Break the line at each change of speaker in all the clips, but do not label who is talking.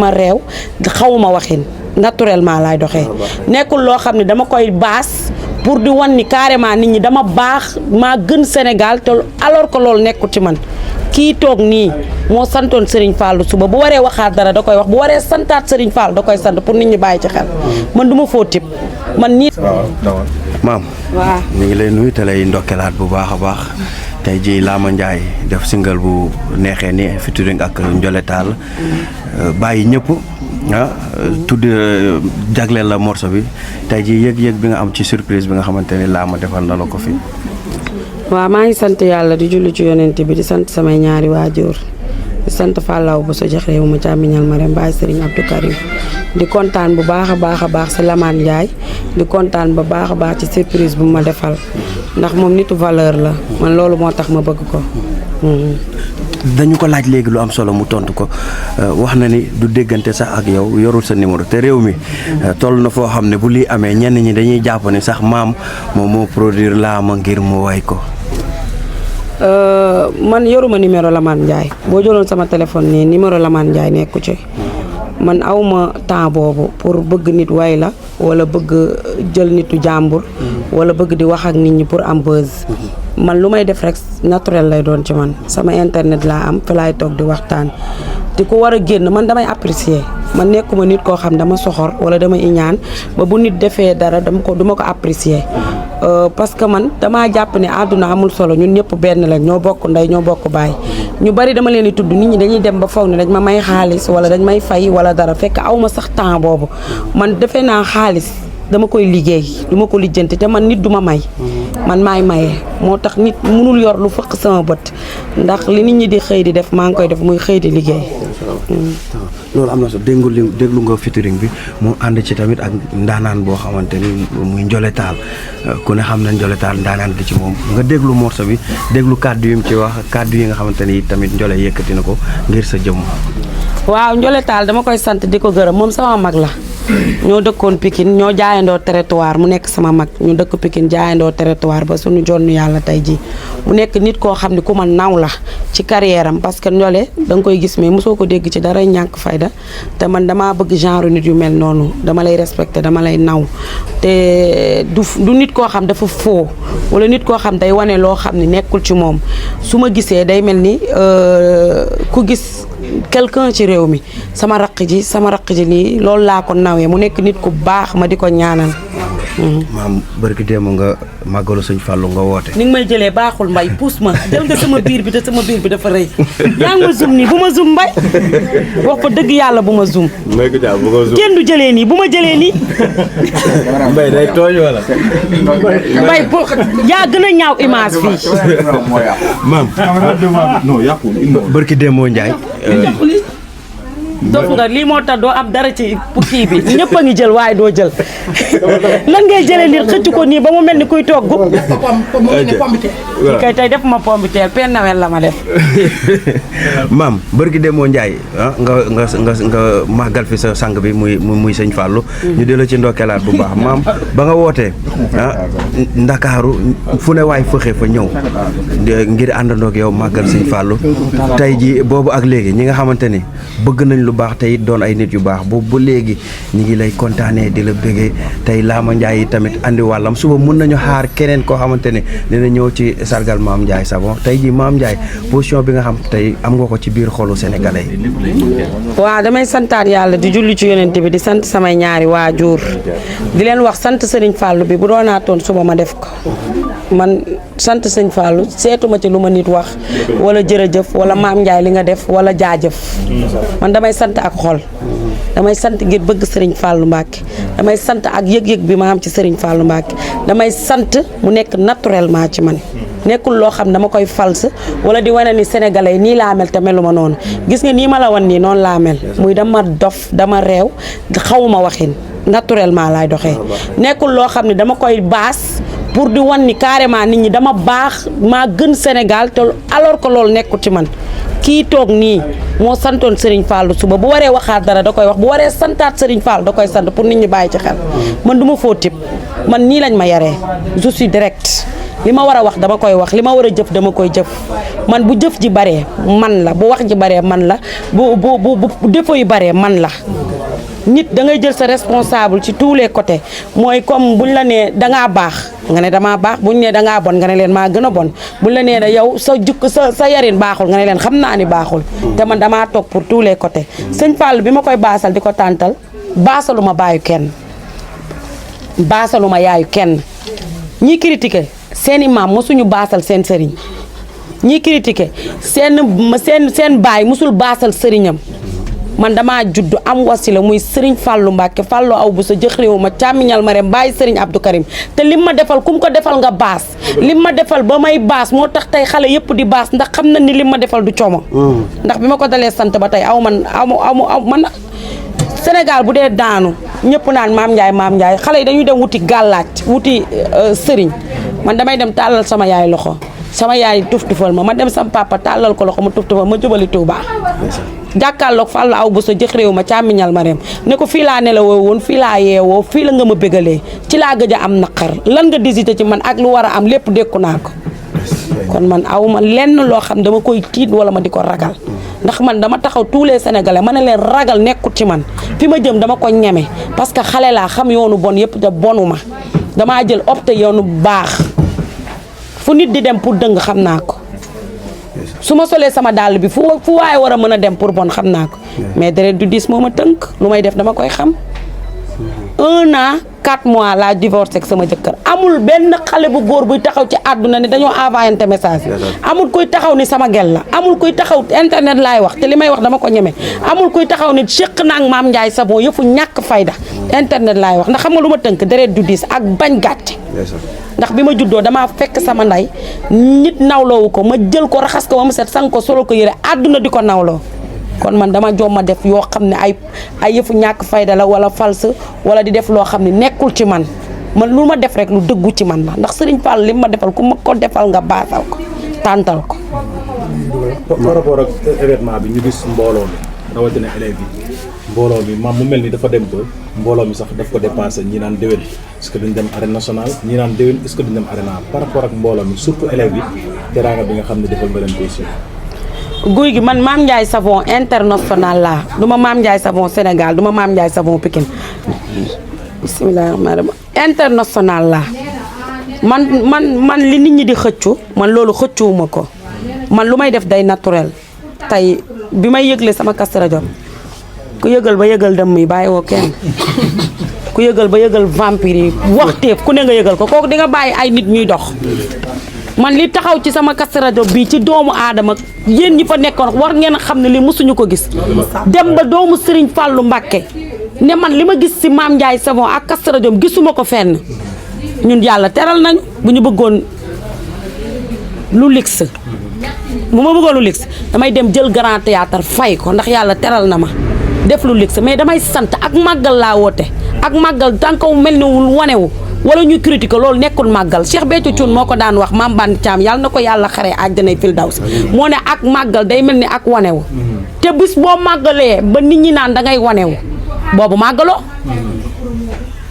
ma réew xawuma waxin naturellement laay doxee nekkul loo xam ne dama koy baas pour di wan ni carrément nit ñi dama baax maa gën Sénégal te alors que loolu nekkul ci man kii toog nii moo santoon Serigne Fallou suba bu waree waxaat dara da koy wax bu waree santaat Serigne Fallou da koy sant pour nit ñi bàyyi ci xel man du ma foo tip man nii.
maam.
waaw
ñu ngi lay nuyu te lay ndokkelaat bu baax a baax tey jii Lama Ndiaye def single bu neexee ni featuring ak Ndiolé Tall bàyyi ñëpp tudd jagleel la morceau bi tey jii yëg-yëg bi nga am ci surprise bi nga xamante ni Lama defal na la ko fi.
waaw maa ngi sant yàlla di julli ci yonent bi di sant samay ñaari waajur di sant Fallaw ba so jox réew ma càmmiñal ma rem Baye Serigne Abdou Karim di kontaan bu baax a baax si Lamane Ndiaye di kontaan bu baax a baax ci surprise bu ma defal ndax moom nitu valeur la man loolu moo tax ma bëgg ko.
dañu ko laaj léegi lu am solo mu tontu ko wax na ni du déggante sax ak yow yorul sa numéro te réew mi toll na foo xam ne bu lii amee ñenn ñi dañuy jàpp ne sax maam moom moo produire Lama ngir mu way ko.
man yoruma numéro Lamane Ndiaye boo jëloon sama téléphone nii numéro Lamane Ndiaye nekku ci man awma temps boobu pour bëgg nit way la wala bëgg jël nitu jàmbur wala bëgg di wax ak nit ñi pour am buzz man lu may def rek naturel lay doon ci man sama internet laa am fi laay toog di waxtaan di ko war a génn man damay apprécier man nekkuma nit koo xam dama soxor wala dama iñaan ba bu nit defee dara duma ko apprécier parce que man damaa jàpp ne àdduna amul solo ñun ñëpp benn la ñoo bokk ndey ñoo bokk baay ñu bari dama leen di tudd nit ñi dañuy dem ba foog ne dañ ma may xaalis wala dañ may fay wala dara fekk awma sax temps boobu man defe naa xaalis dama koy liggéey du ma ko lijjanti te man nit du ma may man maay maye moo tax nit mënul yor lu fëq sama bët ndax li nit ñi di xëy di def maa ngi koy def muy xëy di liggéey.
loolu am na solo déglu nga featuring bi mu ànd ci tamit ak ndaanaan boo xamante ni muy Ndiolé Tall ku ne xam na Ndiolé Tall ndaanaan gi ci moom nga déglu morceau bi déglu kàddu yi mu ci wax kàddu yi nga xamante ni tamit Ndiolé yëkkati na ko ngir sa jëmm.
waaw Ndiolé Tall dama koy sant di ko gërëm moom sama mag la ñoo dëkkoon Pikine ñoo jaayandoo territoire mu nekk sama mag ñu dëkk Pikine jaayandoo territoire ba suñu jonn yàlla tey ji mu nekk nit koo xam ne ku ma naw la ci carrière am parce que Ndiolé da nga koy gis mais mosoo ko dégg ci dara ñàkk fayda te man damaa bëgg genre nit yu mel noonu dama lay respecté dama lay naw te du nit koo xam dafa faux wala nit koo xam day wane loo xam ne nekkul ci moom su ma gisee day mel ni ku gis quelqu'un ci réew mi sama raq ji nii loolu laa ko nawee mu nekk nit ku baax ma di ko ñaanal.
maam barki démb nga màggalu sëñ Fallou nga woote.
ni nga may jëlee baaxul mbay puus ma jël nga sama biir bi te sama biir bi dafa rëy yaa ngi ma zoom nii bu ma zoom mbay wax ko dëgg yàlla bu ma zoom. kenn du jëlee nii bu ma jëlee nii.
mbay day tooñ wala.
mbay yaa gën a ñaaw image fii.
maam. barki démb Ndiaye.
dof nga lii moo tax doo am dara ci kii bi ñëpp a ngi jël waaye doo jël lan ngay jëlee nit xëcc ko nii ba mu mel ni kuy togg. kay tey def ma pombiteer Père Noël la ma def.
maam bërki demoo Ndiaye nga màggal fi sa sang bi muy sëñ Fallou. ñu delloo ci ndokkeelaat bu baax maam ba nga wootee Ndakaaru fu ne waay fëxe fa ñëw ngir àndandoog yow màggal sëñ Fallou tey ji boobu ak léegi ñi nga xamante ni bëgg nañ lu baax tey doon ay nit yu baax boobu ba léegi ñi ngi lay kontaanee di la bëggee tey Lama Ndiaye tamit andi wàllam suba mun nañu xaar keneen koo xamante ne dina ñëw ci sargal Mame Ndiaye Savon tey jii Mame Ndiaye position bi nga xam tey am nga ko ci biir xolu sénégalais yi.
waaw damay santaat yàlla di julli ci yonent bi di sant samay ñaari waajur di leen wax sant Serigne Fallou bi bu doonaatoon suba ma def ko man sant Serigne Fallou seetuma ci lu ma nit wax wala jërëjëf wala Mame Ndiaye li nga def wala jaajëf man damay sant ak xol damay sant ngir bëgg Serigne Fallou Mbacke damay sant ak yëg-yëg bi ma am ci Serigne Fallou Mbacke damay sant mu nekk naturellement ci man nekkul loo xam dama koy fals wala di wane ni sénégalais nii laa mel te meluma noonu gis nga nii ma la wan nii noonu laa mel muy dama dof dama réew xawuma waxin naturellement laay doxee nekkul loo xam ne dama koy baas pour di wan ni carrément nit ñi dama baax maa gën Sénégal te alors que loolu nekkul ci man kii toog nii moo santoon Serigne Fallou suba bu waree waxaat dara da koy wax bu waree santaat Serigne Fallou da koy sant pour nit ñi bàyyi ci xel man du ma faux type man nii lañ ma yaree je suis direct li ma war a wax dama koy wax li ma war a jëf dama koy jëf man bu jëf ji baree man la bu wax ji baree man la bu défaut yi baree man la nit da ngay jël sa responsable ci tous les côtés mooy comme buñ la nee dangaa baax nga ne damaa baax buñ nee dangaa bon nga ne leen maa gën a bon buñ la nee da yow sa jukk sa yarin baaxul nga ne leen xam naa ni baaxul te man damaa toog pour tous les côtés sëñ Fall bi ma koy baasal di ko tàntal baasalu ma baayu kenn baasalu ma yaayu kenn ñiy critiqué seeni maam mosuñu baasal seen sëriñ ñiy critiqué seen baay mosul baasal sëriñam man damaa judd am wasila muy sëriñ Fallou Mbacke Fallou aw bu sa jëx réew ma càmmiñal ma rem bàyyi sëriñ Abdou Karim te lim ma defal kum ko defal nga baas lim ma defal ba may baas moo tax tey xale yëpp di baas ndax xam na ni lim ma defal du coomo ndax bi ma ko dalee sant ba tey aw man Sénégal bu dee daanu ñëpp naan Maam Ndiaye xale yi dañuy dem wuti gàllaaj wuti sëriñ man damay dem tàllal sama yaay loxo sama yaay tuf-tufal ma dem sama papa tàllal ko loxo ma tuf-tufal ma jubali Touba jàkkaarloog Fallou aw bu sa jëx réew ma càmmiñal ma rem ne ko fii laa nelawoo woon fii laa yeewoo fii la nga ma bégalee ci laa gëj a am naqar lan nga désité ci man ak lu war a am lépp dékku naa ko kon man awma lenn loo xam dama koy tiit wala ma di ko ragal ndax man dama taxaw tous les sénégalais ma ne leen ragal nekkut ci man fi ma jëm dama ko ñeme parce que xale laa xam yoonu bon yëpp te bonu ma damaa jël opté yoonu baax fu nit di dem pour dëng xam naa ko su ma solee sama dàll bi fu waaye war a mën a dem pour bon xam naa ko mais deret du diis moo ma tënk lu may def dama koy xam 1 an 4 mois laa divorcé ak sama jëkkër amul benn xale bu góor buy taxaw ci àdduna ne dañoo envoyé message amul kuy taxaw ni sama gel la amul kuy taxaw internet laay wax te li may wax dama ko ñeme amul kuy taxaw ni séq naa ak Maam Ndiaye Savon yëfu ñàkk fayda internet laay wax ndax xam nga lu ma tënk deret du diis ak bañ gàcce ndax bi ma juddoo damaa fekk sama nday nit nawloowu ko ma jël ko raxas ko ba mu set sang ko solo ko yëre àdduna di ko nawloo kon man dama jomma def yoo xam ne ay yëfu ñàkk fayda la wala false wala di def loo xam ne nekkul ci man lu ma def rek lu dëggu ci man la ndax Serigne Fall li ma defal ku ma ko defal nga baasal ko tàntal ko.
par rapport ak événement bi ñu gis mbooloo mi rawatina élèves yi mbooloo mi maam mu mel ni dafa dem ba mbooloo mi sax daf ko dépassé ñi naan déwén est-ce que duñ dem arène nationale ñi naan déwén est-ce que duñ dem arena par rapport ak mbooloo mi surtout élèves yi teraanga bi nga xam ne defal nga leen ko aussi.
guy gi man Maam Ndiaye Savon international laa du ma Maam Ndiaye Savon Sénégal du ma Maam Ndiaye Savon Pikine bismillaahi rahmaani rahiim international laa man li nit ñi di xëccu man loolu xëccuwuma ko man lu may def day naturel tey bi may yëgle sama Kazu Rajab ku yëgal ba yëgal dem mi bàyyi woo kenn ku yëgal ba yëgal vampire yi waxteef ku ne nga yëgal ko kooku di nga bàyyi ay nit ñuy dox man li taxaw ci sama Kazu Rajab bii ci doomu aadama yéen ñi fa nekkoon war ngeen a xam ne li mësuñu ko gis dem ba doomu Serigne Fallou Mbacké ne man li ma gis ci Maam Ndiaye Savon ak Kazu Rajab gisuma ko fenn ñun yàlla teral nañu bu ñu bëggoon lu lix bu ma bëggoon lu lix damay dem jël grand théâtre fay ko ndax yàlla teral na ma def lu lix mais damay sant ak màggal laa woote ak màggal tànkaw mel ni wul wanewu wala ñu critique loolu nekkul màggal Cheikh Béthio Thioune moo ko daan wax Mame Bane Thiam yàlla na ko yàlla xaree àjjanay Firdaws moo ne ak màggal day mel ni ak wanewu te bis boo màggalee ba nit ñi naan da ngay wanewu boobu màggaloo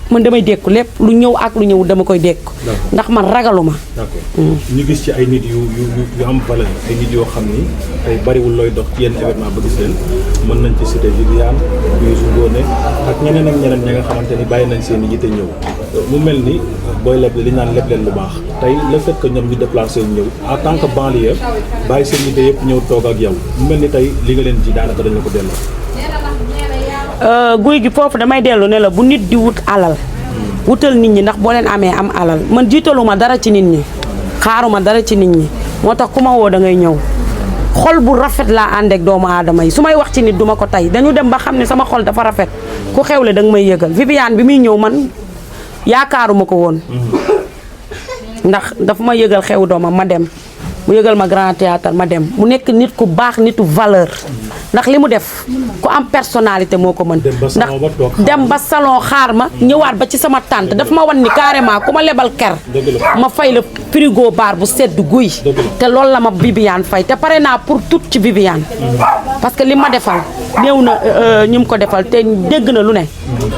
man damay dékku lépp lu ñëw ak lu ñëw dama koy dékku ndax man ragaluma.
d'accord ñu gis ci ay nit yu am valeur ay nit yoo xam ni tey bariwul looy dox ci yenn événement ba gis leen mën nañ ci cité Viviane Youssou Ngoné ak ñeneen ñi nga xamante ni bàyyi nañ seen i yitte ñëw mu mel ni booy leble li ñu naan leb leen lu baax tey le fait que ñoom ñu déplacé ñëw en tant que banlieue bàyyi seen yitte yëpp ñëw toog ak yow mu mel ni tey li nga leen ci daanaka dañ la ko delloo.
guy gi foofu damay dellu ne la bu nit di wut alal wutal nit ñi ndax boo leen amee am alal man jiitaluma dara ci nit ñi xaaruma dara ci nit ñi moo tax ku ma woo da ngay ñëw xol bu rafet laa ànd ak doomu aadama yi su may wax ci nit duma ko tey dañu dem ba xam ne sama xol dafa rafet ku xewle da nga may yëgal Viviane bi muy ñëw man yaakaaruma ko woon ndax dafa ma yëgal xew doomam ma dem mu yëgal ma grand théâtre ma dem mu nekk nit ku baax nitu valeur ndax li mu def ku am personnalité moo ko mën ndax dem ba salon xaar ma ñëwaat ba ci sama tante daf ma wan ni carrément ku ma lebal ker ma fay la frigo bar bu sedd guy te loolu la ma Viviane fay te pare naa pour tout ci Viviane parce que li ma defal néew na ñu mu ko defal te dégg na lu ne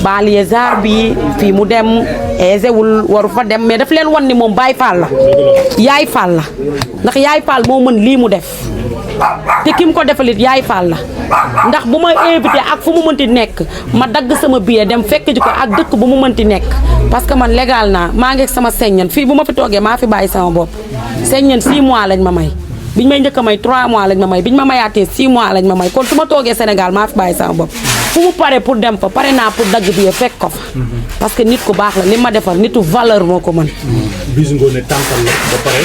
banlieusard bi fii mu dem aisé wul waru fa dem mais daf leen wan ni moom Baye Fall la yaay Fall la ndax yaay Fall moo mën lii mu def te ki mu ko defalit yaay Fall la ndax bu ma invité ak fu mu mënti nekk ma dagg sama billet dem fekk ji ko ak dëkk bu mu mënti nekk parce que man légal naa maa ngi ak sama seññan fii bu ma fi toogee maa fi bàyyi sama bopp seññan 6 mois lañ ma may biñ may njëkk a may 3 mois lañ ma may biñ ma mayaatee 6 mois lañ ma may kon su ma toogee Sénégal maa fi bàyyi sama bopp fu mu pare pour dem fa pare naa pour dagg billet fekk ko fa parce que nit ku baax la li ma defar nitu valeur moo ko mën.
Bijou Ngoné tàntal la ba pare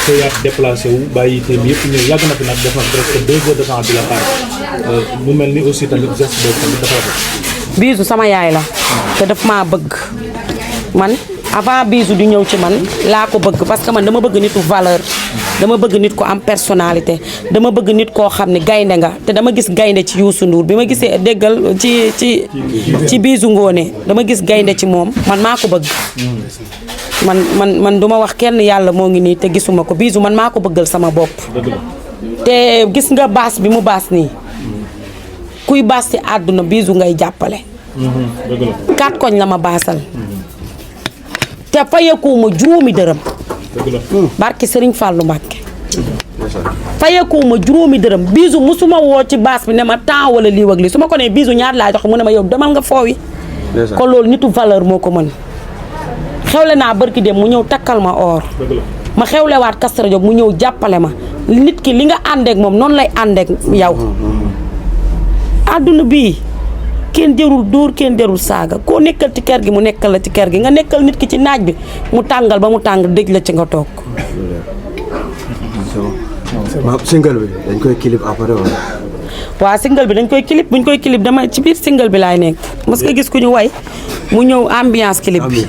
soo yaat déplacé wu bàyyi itam yëpp ñëw yàgg na fi nag def na presque 2 heures de temps di la xaar mu mel ni aussi tamit geste boobu tamit dafa rafet.
Bijou sama yaay la te daf maa bëgg man avant Bijou di ñëw ci man laa ko bëgg parce que man dama bëgg nitu valeur dama bëgg nit ko am personnalité dama bëgg nit koo xam ne gaynde nga te dama gis gaynde ci Youssou Ndour bi ma gisee déggal ci Bijou Ngoné dama gis gaynde ci moom man maa ko bëgg man duma wax kenn yàlla moo ngi nii te gisuma ko Bijou man maa ko bëggal sama bopp te gis nga baas bi mu baas nii kuy baas ci àdduna Bijou ngay jàppale 4 koñ la ma baasal te fayeekuuma juróomi dërëm barki Serigne Fallou Mbacké fayeekuuma juróomi dërëm Bijou musuma woo ci baas bi ne ma temps wala lii wag lii su ma ko nee Bijou ñaar laa jox mu ne ma yow demal nga foowi kon loolu nitu valeur moo ko mën xewle naa barki dem mu ñëw takkal ma or ma xewlewaat Kazu Rajab mu ñëw jàppale ma nit ki li nga àndeek moom noonu lay àndeek yow àdduna bii kenn jërul dóor kenn jërul saaga koo nekkal ci kër gi mu nekkal la ci kër gi nga nekkal nit ki ci naaj bi mu tàngal ba mu tàng dëj la ci nga toog.
single bi dañ koy clip après wala.
waaw single bi dañ koy clip buñ koy clip dama ci biir single bi laay nekk mos nga gis ku ñu way mu ñëw ambiance clip bi.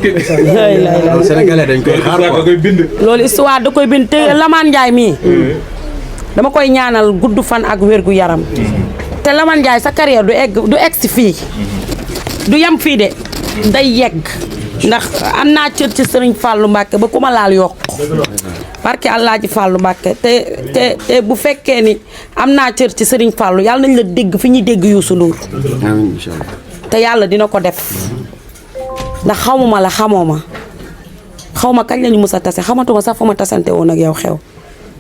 Sénégalais dañ koy xaar quoi.
loolu histoire da koy bind te Lamane Ndiaye mii dama koy ñaanal gudd fan ak wér gu yaram. te Lamane Ndiaye sa carrière du egg si fii du yem fii de day yegg ndax am naa cër ci Serigne Fallou Mbacké ba ku ma laal yokk barke Alaaji Fallou Mbacké te bu fekkee ni am naa cër ci Serigne Fallou yàlla nañ la dégg fi ñuy dégg Youssou Ndour
amiin inchallah
te yàlla dina ko def ndax xamuma la xamoo ma xaw ma kañ lañu mës a tase xamatuma sax fu ma tasante woon ak yow xew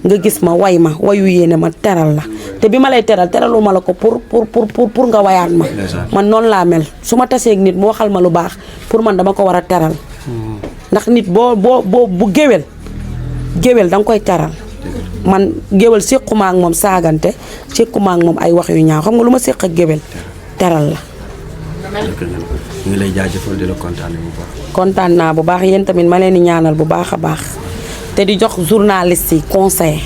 nga gis ma way ma wayu yéene ma teral la te bi ma lay teral teraluma la ko pour nga wayaat ma man noonu laa mel su ma taseeg nit mu waxal ma lu baax pour man dama ko war a teral ndax nit bu géwél da nga koy teral man géwél séquma ak moom saagante séquma ak moom ay wax yu ñaaw xam nga lu ma séq ak géwél teral la
ñu ngi lay jaajëfal di la kontaane bu baax.
kontaan naa bu baax yéen tamit ma leen di ñaanal bu baax a baax te di jox journaliste yi conseil